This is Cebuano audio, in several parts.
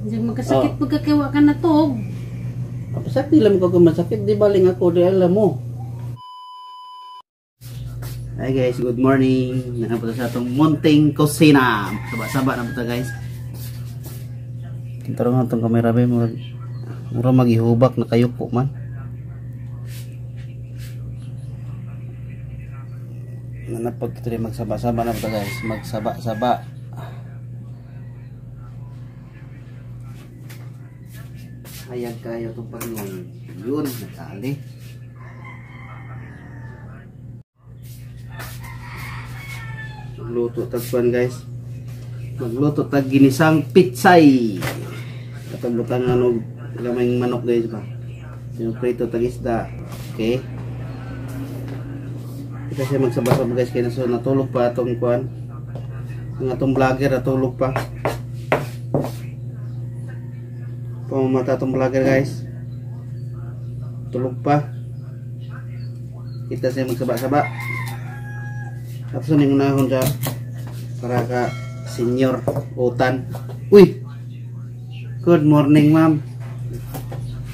Diyan magkasakit pagkakawa ka na to. Kapasakit lang ko kung masakit, di baling ako, di alam mo. Hi guys, good morning. Nakapunta sa atong munting kusina. Saba-saba na punta guys. Tarong atong kamera ba, mura magihubak na kayuko man. Nanapag ito rin magsaba-saba na punta guys. Magsaba-saba. Hayag kayo itong Panginoon. Yun, nagkali. Magluto tagpuan guys. Magluto tag ginisang pitsay. Atong butangan og gamayng manok guys ba. Yung prito tag isda. Okay. Kita siya magsabasab guys kay naso natulog pa atong kuan. Ang atong vlogger natulog pa. Pamamata atong vlogger guys. Tulog pa. Kita siya magsaba-saba. Tapos ning unahon sa para ka senior utan. Uy. Good morning, ma'am.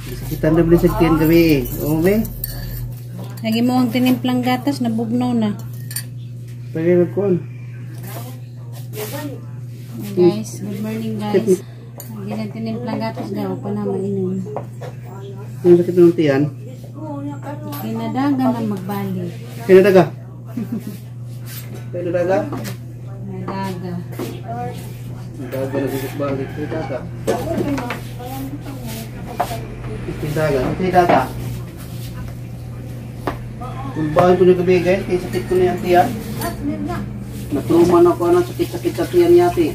Sakitan na bli sa tiyan gabi. Oo, be. Lagi mo ang tinimplang gatas na bugnaw na. Pwede magkuhan. Guys, good morning guys. Lagi na tinimplang gatas daw pa na mainom. Ang sakit ng tiyan? Kinadaga na magbalik. Kinadaga? Kinadaga? Kinadaga. Kinadaga na magbalik. Kinadaga. Kinadaga. Kinadaga. Kulbahan ko na gabi guys, kaya sakit ko na yung tiyan. Natruman ako ng sakit-sakit sa tiyan yati.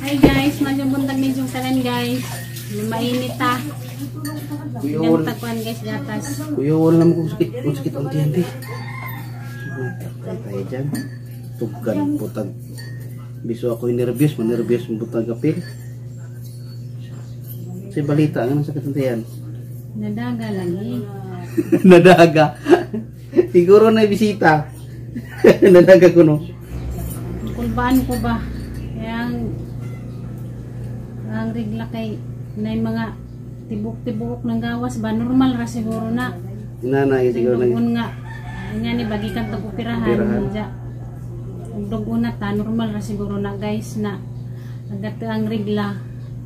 Hi guys, masyong buntag ninyong tanan guys. Mainit ta. Kuyawan. Tagkuan guys, gatas. Kuyawan naman kung sakit ang tiyan di. Tayo dyan. Tuggan putag. Biso ako yung nervyos, manervyos ang putag kapil. Kasi balita, ano sakit ang tiyan? Nadaga lagi. Nadaga. Siguro na bisita. Nadaga ko no. Kulbaan ko ba? Kaya ang regla kay na yung mga tibok-tibok ng gawas ba? Normal ra siguro na. Nanay siguro na. Dugon nga. Nga ni bagikan tag-operahan. Dugon na ta, normal ra siguro na guys na agat ang regla.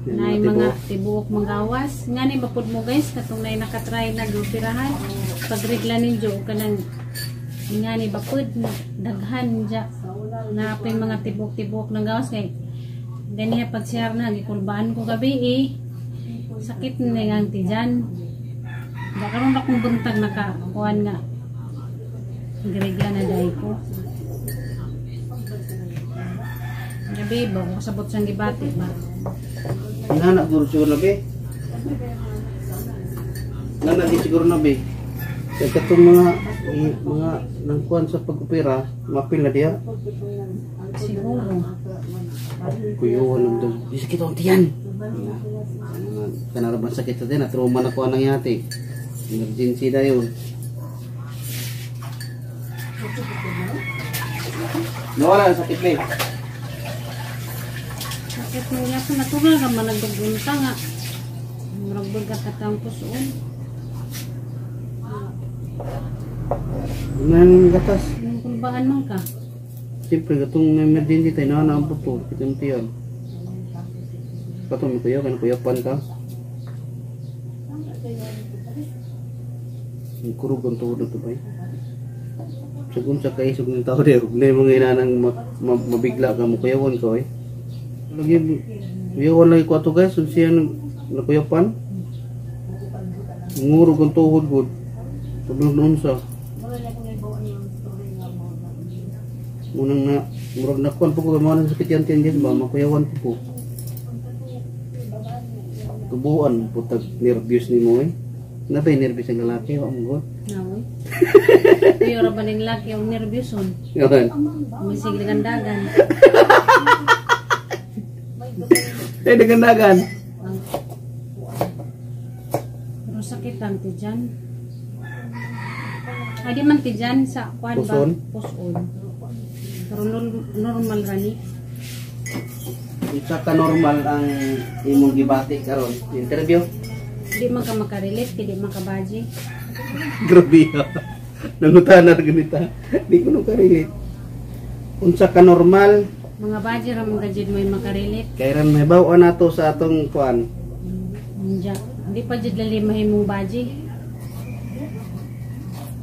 Na yung mga tibuok manggawas. Nga ni bapod mo guys, katong na nakatry na gupirahan. Pag regla ninyo, kanang nga ni bapod, daghan dya. Na pa yung mga tibok-tibok ng gawas. Kay ganiya pag share na, gikulbaan ko gabi eh. Sakit na nga ang tiyan. Da karon ra kong buntag nakakuan nga. Gregla na dai ko. Gabi ba, ko kasabot siyang gibati ba? Nana guro siguro na be. Nana di siguro na be. Kaya katong mga nangkuan sa pag-opera, mapil na diya. Siguro. Kuyuhan lang daw. Di sakit ang tiyan. Kanarabang sakit sa tiyan, natruma na ko anang yati. Emergency na yun. Nawala ang sakit be. Sakit mo nga ito, natural ka man nagdugunta nga. Murag ka katang pusoon. Nang gatas. Yung kulbaan man ka. Siyempre, katong emergency tayo, naana ang puto. Kitang tiyan. Katong may kuya, kanang kuya pan ka. Ang kurog ang tuhod na ito ba eh? Sagun sa kaisog ng tao diyo. Huwag na yung mga inanang mabigla ka, mukuyawan ka eh. Lagi, kuyawan lagi ko ato guys. Kung siya nakuyapan, ngurog ang tuhod good. Tablog noon sa. Unang na, murag nakuan po ko, mga nasakit yan tiyan guys ba, makuyawan po ko. Tubuan, putag nervyos ni mo eh. Nabay nervyos ang lalaki, wa mo god. Naoy. Kuya ra ba ning laki ang nervyos on? Ngayon. Misig dagandagan. Eh, dagandagan. Pero sakit ang tiyan. Ay, di man tiyan sa kuan ba? Puson? Puson. Pero normal ra ni. Isa ka normal ang imong gibati karon. Interview. Di man ka makarelate, di man ka baji. Grabe ha. Nangutana na ganita. Di ko no karelate. Unsa ka normal Mga baji ra man ka jud may makarelate. Kay ran may baw nato sa atong kuan. Unja. Di pa jud lali mahimong baji.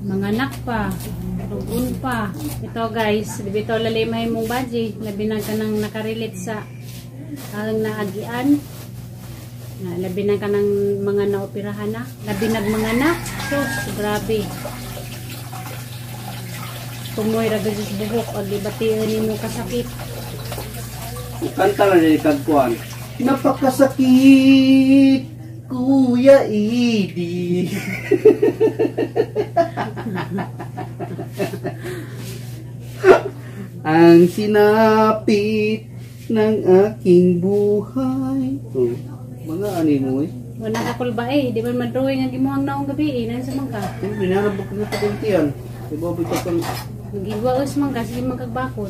Mga anak pa, dugon pa. Ito guys, di bitaw lali mahimong baji, labi na ka nang nakarelate sa ang naagian. Na, labi na ka ng mga naoperahan na. Labi nag mga anak. Sus, grabe. Tumoy ra gud sa buhok ag ibation nimo kasakit. Kanta lang ni kag kuan. Napakasakit, Kuya Idi. Ang sinapit ng aking buhay. Oh, mga ani mo eh. Wala ka kulba eh, di ba man drawing ang imuhang naong gabi eh, nansa man ka. Siyempre, narabok ko sa kuntian. Diba, bitang, Magiwaos man ka, sige man kagbakod.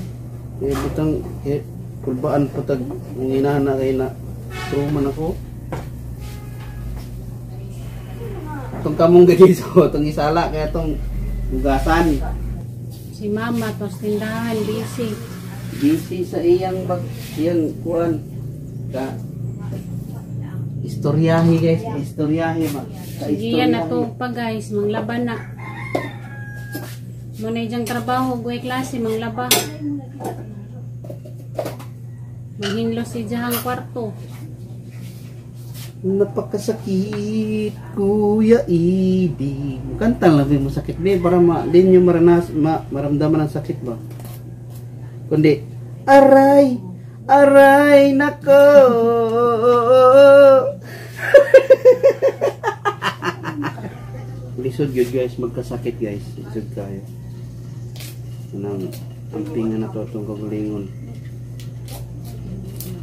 eh, butang, eh, kulbaan patag, ang inana kay na, true man ako. Itong kamong ganito, itong isala, kaya itong hugasan. Si mama, tos tindahan, busy. Busy sa iyang bag, iyang kuan. Ka, istoryahe guys, istoryahe ba? Ka Sige yan na to pa guys, manglaban na. Muna diyang trabaho, guay klase, manglaba. Maghinlo si diyang kwarto. Napakasakit, Kuya Idi. Kanta lang mo sakit be para ma din nyo maranas ma, maramdaman ang sakit ba. Kundi aray, aray nako. Lisod yun guys, magkasakit guys. Lisod kayo. Anang amping na to atong kagalingon.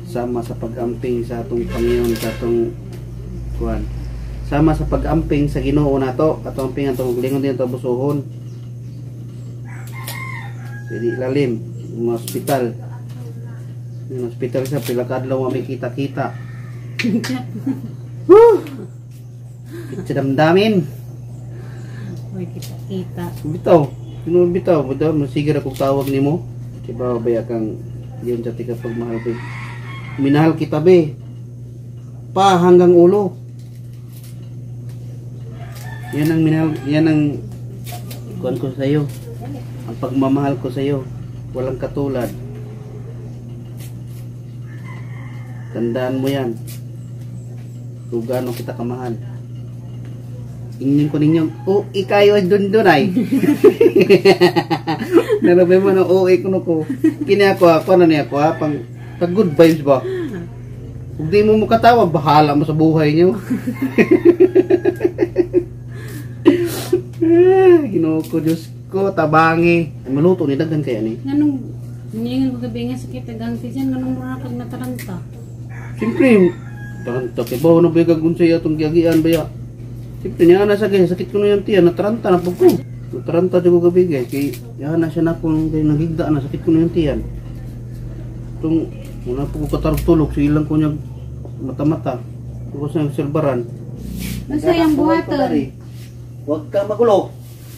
Sama sa pag-amping sa atong Panginoon, sa atong kuan. Sama sa pag-amping sa Ginoo nato, atong amping atong kagalingon din atong busuhon. Dili lalim, mga ospital. Yung ospital sa pila ka adlaw may kita-kita. Woo! Sa damdamin. Uy, kita-kita. Bitaw. Sino bitaw? Bitaw, masigar akong tawag nimo. Diba baya kang yun sa tika pagmahal be. Minahal kita be. Pa hanggang ulo. Yan ang minahal, yan ang kuan ko sa iyo. Ang pagmamahal ko sa iyo, walang katulad. Tandaan mo yan. Kung gaano kita kamahal. Ingin ko ninyo, oh, ikayo ay dun ay. Narabay mo na, oh, ko ko. Kini ako, ako na niya ako, ha, pang, pag good vibes ba? Kung di mo makatawa, bahala mo sa buhay niyo. Ginoo ko, Diyos ko, tabangi. Ay, maluto ni daghan kaya ni. Nganong, ningan ko gabi nga sakit agang ti dyan, nganong mura kag nataranta. Siyempre, taranta kay bawo na ba yung unsay atong giagian ba ya? Siyempre niya na sa guys, sakit ko na yung tiyan, nataranta na po ko. Nataranta jud ko gabi guys, kay yan na siya na kung kay nagigda na, sakit ko na yung tiyan. Itong, muna po ko katarog tulog, silang ko niya mata-mata. Ko sa silbaran. Basta yung buhaton. Huwag ka magulo.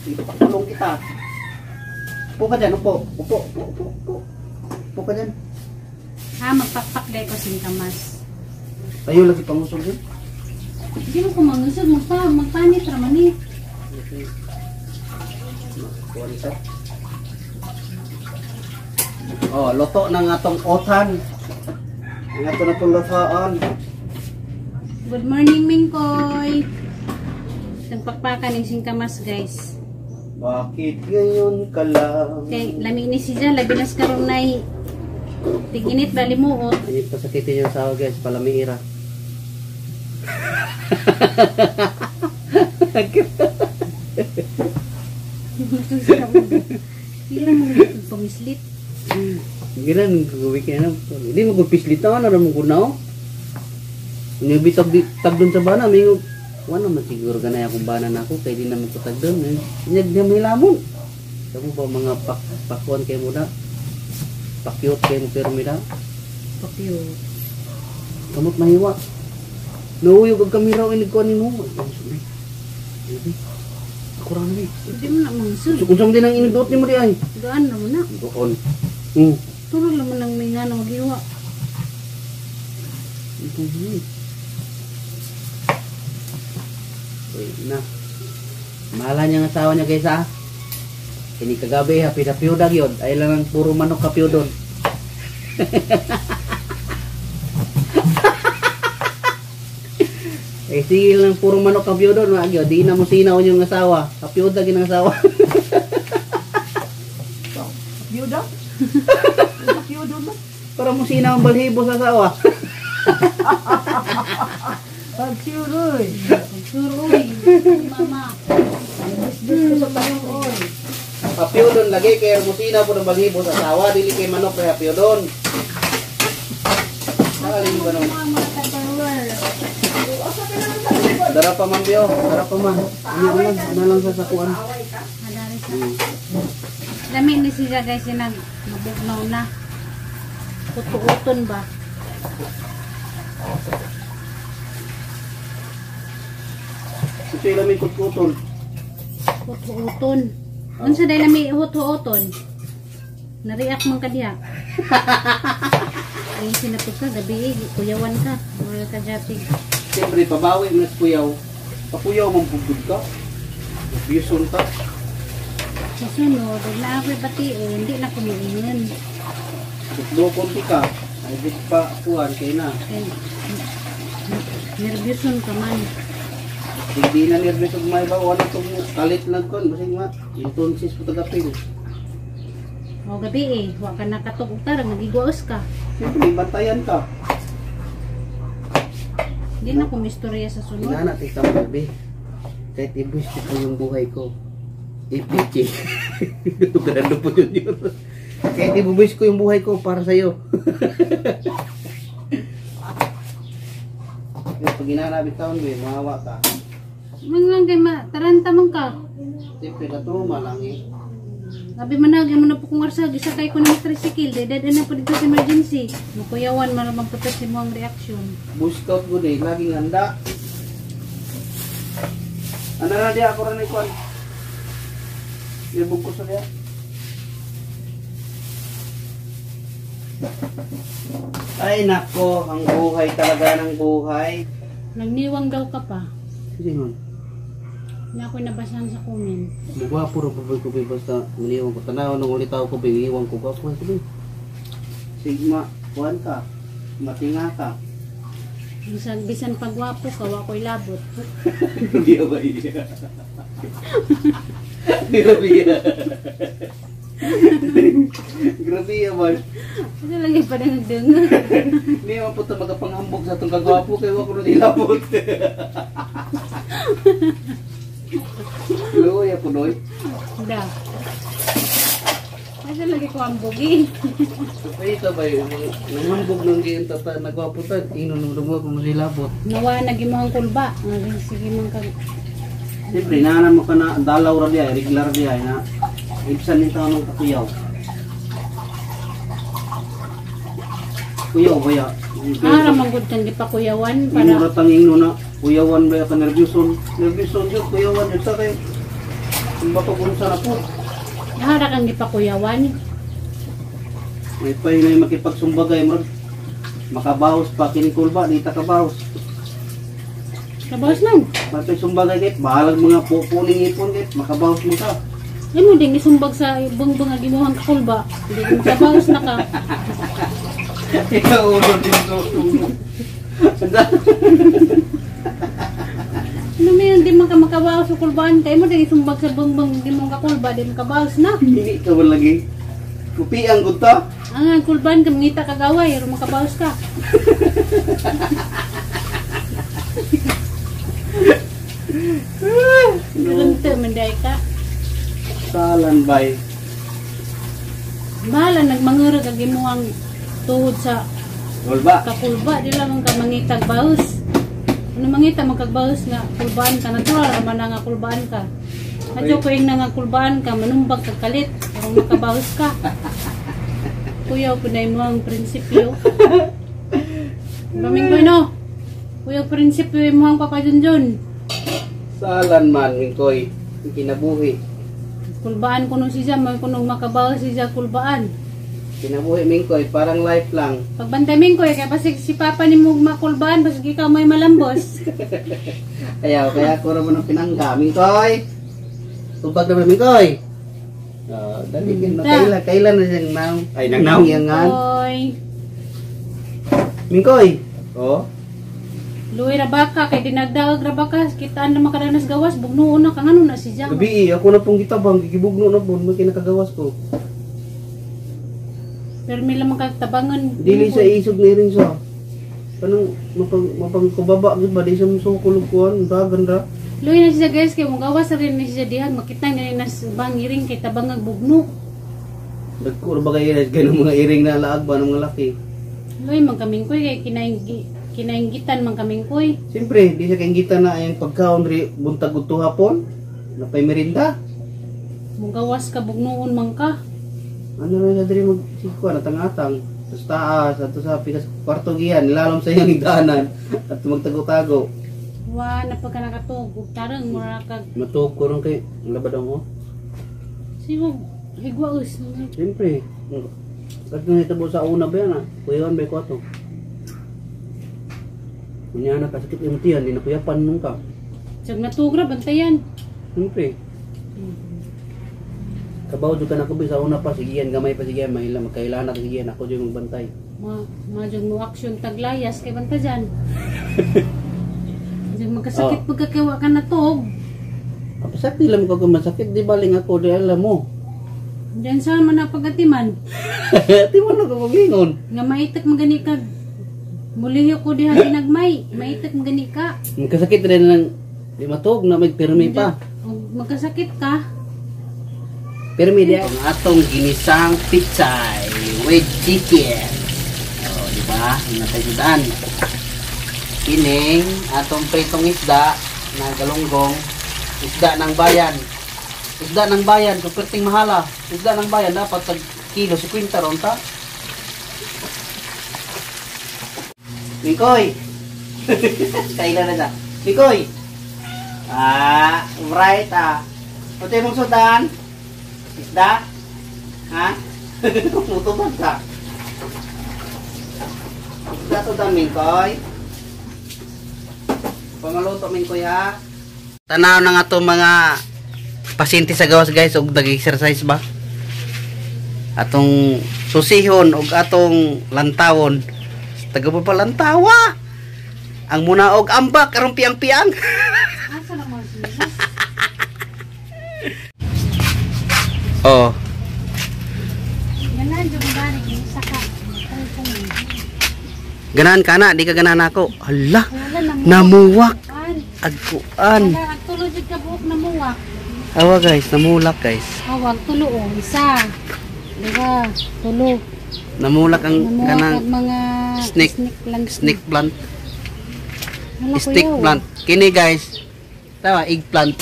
Ipakulong kita. Upo ka dyan, upo. Upo, upo, upo, upo. Upo ka dyan. Ha, magpakpak dahil ko singkamas. Tayo lagi pangusog din. Hindi mo kumangusog, magpanit raman eh. Oh, luto na nga tong otan. Nga to na tong lutoon. Good morning, Mingkoy. Nagpakpakan ng singkamas, guys. Bakit ngayon ka lang? Kay lami ni siya, labi nas karon nay tiginit bali muot. Hindi pa sakitin yung sawa guys, palamiira. Hindi mo pamislit. Gilan gagawin kaya na. Hindi mo gugpislit na ano mo gunaw. Hindi bitag di tagdon sa bana, may wala man siguro ganay akong bana na ako kay di na mo ko tagdon. Inyag niya may lamon. Kamo ba mga pakuan kay mo na? Pakyut kayo mo pero mira. Pakyut. Kamot mahiwa. Nauuyog ang kamera o inigkuan nimo. Ay, ako ra na eh. Hindi mo na mangsud. So, kung saan din ang inigduot nimo di ay. Gaan na mo na. Doon. Hmm. Turo lang mo nang may nga na magiwa. Ito yun. Uy, na. Mahala niya ang asawa niya kaysa. Kini kagabi, happy na piyudag yun. Ay lang ang puro manok ka piyudon. Eh sige lang puro manok ka piyudon. Wag yun. Di na mo sinaw yung asawa. Kapiyudag yun ang asawa. Kapiyuda? Kapiyuda ba? Para mo sinaw ang balhibo sa asawa. Pagsuroy. Pagsuroy. Mama. Gusto sa tanong, oy. Kapiyudon lagi kay mo sinaw po ng balhibo sa asawa. Dili kay manok kay kapiyudon. Nakalim ba nun? Mga mga Tupperware. Dara pa man biyo, dara pa man. Ano lang, ano lang sa sakuan. Madari sa. Dami ni siya guys yung nag mabugnaw na. Kutuuton ba? Ito yung lamig kutkuton. Kutuuton. Unsa dahil lami hutuuton? Nariak man ka diha. Ayun sinapod ka, gabi eh, kuyawan ka. Wala ka jatig. Siyempre, pabawi mo na sa kuyaw. Pakuyaw mong bugod ka. Bison ta. Sa sunod, huwag na ako'y bation, hindi na kumiingon. Tukdo konti ka. Ay, di pa kuhan, kay na. Kay, nervyoson ka man. Hindi na nervous ug may bawa na itong kalit lang kon. Basig ma, intonsis po tagapil. O gabi eh, wa ka nakatug tarang, nagigwaos ka. Siyempre, bantayan ka. Hindi na kumistorya sa sunod. Inana, tika mo gabi. Kahit ibus ko po yung buhay ko. APJ. Grando po yun yun. Kahit ibubuhis ko yung buhay ko para sa'yo. Yung pag inana bitaon mo, mahawa ka. Mga kay ma, taranta man ka. Siyempre, katruma lang eh. Sabi man na, mo na po kung arsa, gisakay ko ng tricycle, dahil na po dito sa emergency. Makuyawan, maramang po si mo ang reaction. Boy Scout ko eh, laging handa. Ano na diya, ako rin ikuan. Ibog ko sa diya. Ay nako, ang buhay talaga ng buhay. Nagniwang daw ka pa. Sige nun. Na ako'y nabasahan sa comment. Mugwapo ra po ko basta muniwang ko tanaw nung ulit ako ko iniwang ko gwapo ko ba. Sigma, kuan ka. Matinga ka. Bisan, bisan pagwapo ka, wa ko'y labot. Hindi ba iya? Grabe iya. Grabe iya ba? Ano lagi pa rin nagdeng. Hindi man po ito magapanghambog sa itong kagwapo kaya wako na nilabot. Luya po doy. Da. Asa lagi ko ang bugi. Ito ba yung nanghambog ng gayong tata nagwapo ta ingnon nung lumuwa kung nilabot. Nawa nagimong kulba. Naging sige man kag Siyempre, naanan mo ka na dalaw ra diay, regular diay na ibsan ni taon ng kakuyaw. Kuyaw ba ya? Ah, ramang gud kang gipakuyawan Para para ratang ingno na kuyawan ba ya ka nervyuson? Nervyuson jud kuyawan jud ta kay kung baka unsa na po. Nahara kang gipakuyawan. May pay na makipagsumbagay mo. Makabawas pa kini kulba di ta kabawas. Kabawas lang. May sumbagay kay bahalag mga pupuning ipon kay makabawas mo ka. Ay mo ding isumbag sa bungbong nga gimuhang kakulba. Hindi ka makabawas na ka. Ikaw ulo din ko. Ano may hindi man ka makabawas sa kulbaan kay mo ding isumbag sa bungbong gimong kakulba di makabawas na. Hindi ka man lagi. Kupiang gud ta. Ang kulbaan ka mangita kagaway pero makabawas ka. Ganito man day ka. Salan bay. Bahala nagmangurag ang gimuhang tuhod sa Kulba. Kakulba di lamang ka mangitag baos. Ano mangita man kag baos nga kulbaan ka natural raman na nga kulbaan ka. Adyo ko ing na nga kulbaan ka manumbag kag kalit kung makabaos ka. Kuyaw po na imong prinsipyo. Mamingkoy no. Kuyaw prinsipyo imong Papa Junjun. Salan man Mingkoy, kinabuhi. Kulbaan kuno siya, may kuno makabaw siya kulbaan. Kinabuhi Mingkoy, parang life lang. Pagbantay Mingkoy kay basig si Papa ni mo makulbaan basig ikaw may malambos. Kaya kaya ko ra mo ng pinangga Mingkoy. Tubag naman Mingkoy. Oh, dali kin no kailan kailan na siyang naong. Ay nang naong yangan. Mingkoy. Mingkoy. Oh. Luwi ra baka kay dinagdaag ra baka kitaan na makadanas gawas bugnuon na ka ngano na si Jang. Gabi ako na pong gitabang gigibugno na pud may kinakagawas ko. Pero may lamang kagtabangan. Dili sa isog ni rin sa. Kanang mapangkubaba gud ba di sa musukol og kuan dagan ra. Luwi na siya guys kay mugawas ra rin ni siya diha makita nga ni nas bang iring kay tabangag bugno. Dagko ra ba kay ganung mga iring na laag ba ng mga laki. Luwi man kamingkoy kay kinainggitan man kamingkoy. Siyempre, di siya kainggitan na ang pagkaon ri buntag udto hapon. Napay merinda. Mugawas ka bugnuon man ka. Ano ra sa diri mag sikuan atang-atang. Sa taas ato sa pikas kwarto giyan nilalom sa iyang higdanan at magtago-tago. Wa na pagka nakatug ug tarang mura kag Matuog ko ron kay labad ang oh. Sigo higwa us. Siyempre. Kat nung hitabo sa una ba yan ah? Kuyawan ba ko ato? Kunya na kasakit yung tiyan, di na kuyapan nung ka. Tsag natugra bantayan. Siyempre. Kabaw jud ka na ko sa una pa sigian gamay pa sigian mahila magkailan na sigian ako jud magbantay. Ma ma jud mo action taglayas kay banta dyan. Jud magkasakit oh. Pagkakiwa ka natug. Kapasat nila mo kung masakit di baling ako di alam mo. Diyan sa man na pagatiman. Timan na ko magingon. Nga maitak magani ka. Muliyo ko diha ginagmay, maitak magani ka. Magkasakit rin ng di matug na magpirmi pa. Magkasakit ka. Pirmi diha ang atong ginisang pichay with chicken. Oh, di ba? Natagudaan. Kining atong pritong isda na galunggong, isda ng bayan. Isda ng bayan, so perting mahala. Isda ng bayan dapat tag kilo 50 ron ta. Mikoy. Kailan na siya? Mikoy. Ah, right ah. Pati mong sudan. Isda? Ha? Mutubag ka. Isda sudan, Mikoy. Pamaluto, Mikoy ha. Tanaw na nga to mga pasyente sa gawas guys og nag-exercise ba? Atong susihon og atong lantawon. Taga pa lantawa. Ang muna og ambak karong piang-piang. Asa na mo siya? Oh. Ganahan jud gani saka. Ganahan ka na, di ka ganahan ako. Hala, namuwak. Agkuan. Hala, tulo jud ka buok namuwak. Awa guys, namulak guys. Awag tulo oh, isa. Diba? Tulo. Namulak ang namuwak kanang mga snake, snake plant. Snake plant. Hala, snake kuya, oh. Plant. Kini guys. Tawa eggplant.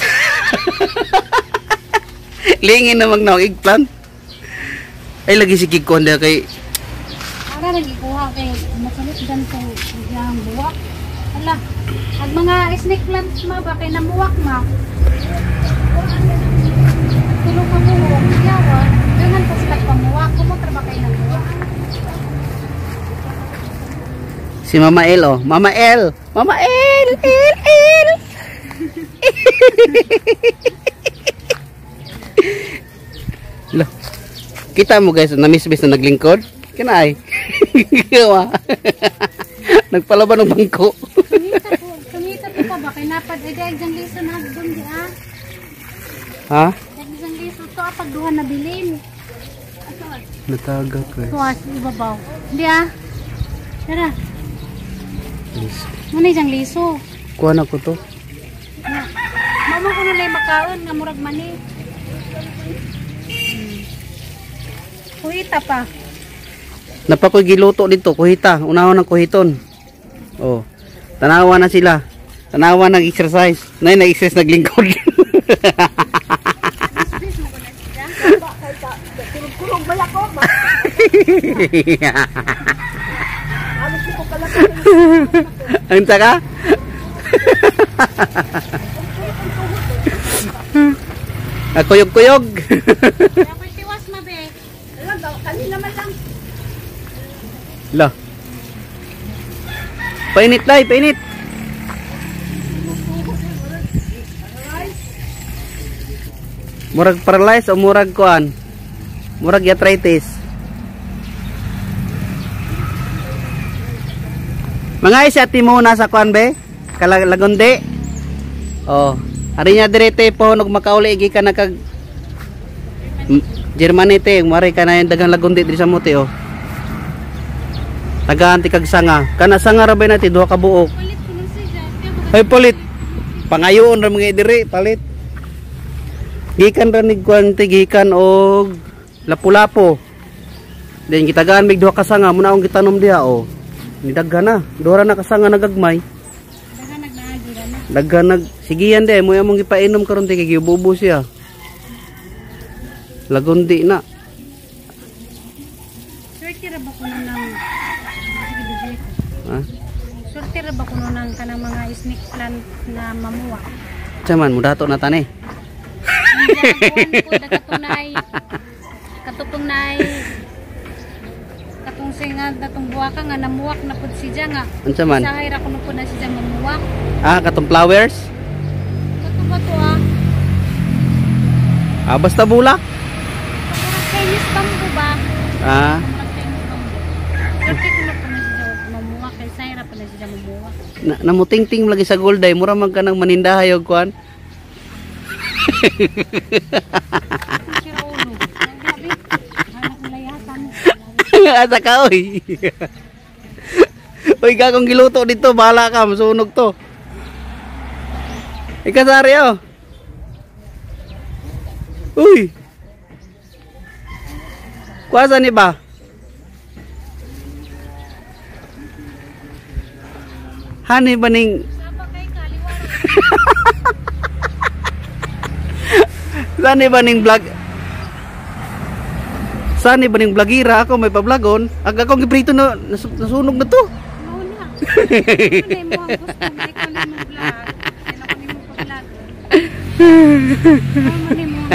Lingin na magnaw eggplant. Ay lagi si Kikon da kay ara lagi kuha kay masalit gantong iyang buwak. Hala, ag mga snake plant ma ba kay namuwak ma. Tulong ka mo, yawa, gangan pa sila pamuwak, kumutra ba kayo namuwak? Si Mama El oh, Mama El, Mama El, El, El. Lo. Kita mo guys, na-miss-miss na naglingkod. Kinaay. Nagpalaban ng bangko. Tumita ko pa ba kay napad ay dahil isang liso na doon di ah. Ha? Isang liso to pag duha na bilin. Nataga guys. Tuwas ibabaw. Hindi ah. Tara. Liso. Ano isang liso? Kuha na ko to. Mama ko na lang makaon nga murag mani. Kuhita pa. Napakoy giluto dito, kuhita. Unahon ng kuhiton. Oh. Tanawa na sila. Tanawa nag-exercise. Nay nag-exercise naglingkod. Ang saka? Kuyog-kuyog. Ako'y tiwas mabe. Alam ba, kanila man lang. La. Painit lay, painit. Murag paralyzed o murag kuan? Murag arthritis. Mga isa timo nasa kuan be? Kalagonde. Oh, ari niya direte po nog makauli gikan na kag Germany te, mari ka na yung daghang lagundi diri sa mote oh. Tagaan ti kag sanga. Kana sanga ra bay nati duha ka buok. Palit ko nun siya. Ay palit. Pangayoon ra mga diri palit. Gikan ra ni kuan te, gikan og lapu-lapo. Then gitagaan mig duha ka sanga muna akong gitanom diha oh. Nidaghan na. Duha ra na ka sanga nagagmay. Daghan nagnaagi ra na. Daghan nag sigian de mo among gipainom karon te kay gibubo siya. Lagundi na. Swerte ra ba kuno nang sige, DJ. Ha? Swerte ra ba kuno nang kanang mga snake plant na mamuwak? Chaman mo dato na tani. Hindi ko katunay. Katupong nay katong singa datong buwaka nga namuwak na pud siya nga. Unsa man? Sahay ra kuno pud na siya mamuwak. Ah, katong flowers? Kato ba to ah? Ah, basta bulak. Murag Chinese bamboo ba? Ah, Murag Chinese bamboo. Swerte kuno pud na siya mamuwak kay sahay ra pud na siya mamuwak. Na, namutingting lagi sa gold ay mura man ka nang manindahay og kuan. Sira ulo. Ang grabe. Anak layasan. Asa ka oy. Uy, gagong giluto dito, bahala ka, masunog to. Ikasari oh. Uy. Kuasa ni ba? Hani ba ning Sani ba ning vlog? Sani ba ning vlogira ako may pablagon? Ag akong giprito na nasunog na to. Mauna. Ano na mo ang gusto mo ikaw na mo vlog. Kaya ako nimo pa-vlog. Ano man mo ang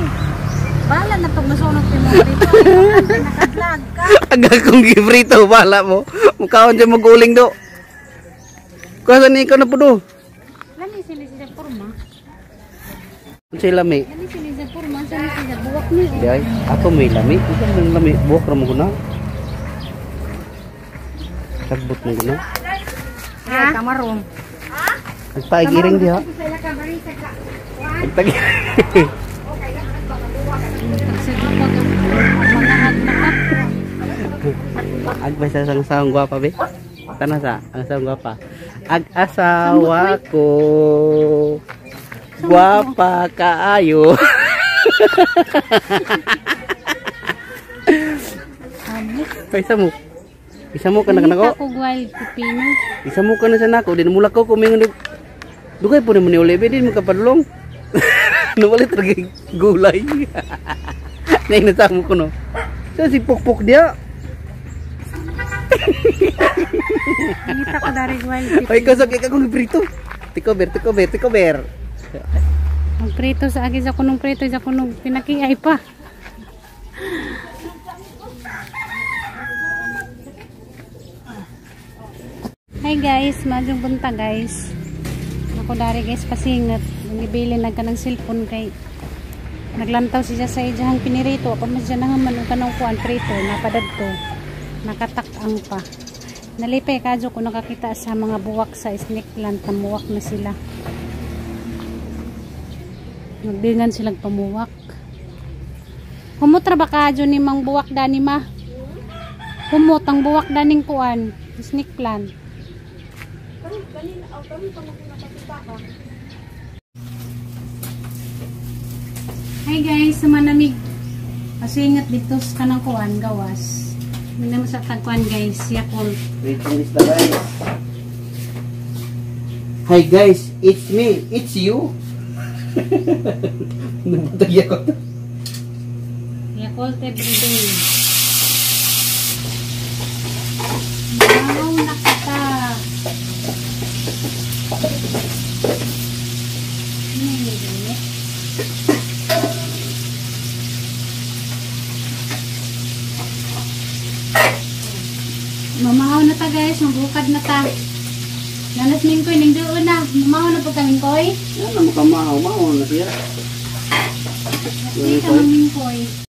gusto. Bala na pag nasunog mo dito. Naka-vlog ka. Ag akong giprito bala mo. Mukaon siya maguling do. Kuasa ni ikaw na po do. Lami sila siya porma. Unsay lami? Lami sila siya porma. Sila siya buwak ni. Di ay, ako may lami. Unsa man lami? Buwak ra mo guna. Sagbot mo guna. Ha? Kamarong. Nagtaig iring diha. Nagtag. Agbay sa sang sawang gwapa be. Tana sa ang sawang gwapa. Ag asawa ko gwapa kaayo. Ay, isa mo. Isa mo ka na nako. Ako wild pipino. Isa mo ka na sa nako, di na mula ko kumingon. Dugay po ni mo ni Olive, di mo kapadulong. Nawalit lagi gulay. Nay nasamo ko no. Sa si Pukpuk dia. Ngita ko dari wild pipino. Ay kasag ka kong prito. Tikober, tikober, tikober. Magprito sa agi sa kunong prito sa kunong pinakiay pa. Hi guys, madyong bunta guys. Ako dari guys pasingat. Nangibili na ka ng cellphone kay naglantaw siya sa iyang pinirito. Ako mas dyan naman ang kanong kuan prito napadadto. Nakatak-ang pa. Nalipay kadyo ko nakakita sa mga buwak sa snake plant. Namuwak na sila. Nagdingan silang pamuwak. Humutra ba kadyo ni mang buwak dani ma? Humot ang buwak daning kuan snake plant. Hi guys, sumanamig. Pasingat dito sa kanang kuan gawas. Minamo sa tagkuan guys, Yakult. Waiting list na guys. Hi guys, it's me, it's you. Nabutag Yakult. Yakult Yakult every day. Wow, nakita. Ano yung ginit? Mamahaw na ta, guys, magbukad na ta. Nanas mingkoy, ning doon na. Mamahaw na po kaming koy. Yan na makamahaw, mahaw na siya. Hindi ka mamingkoy.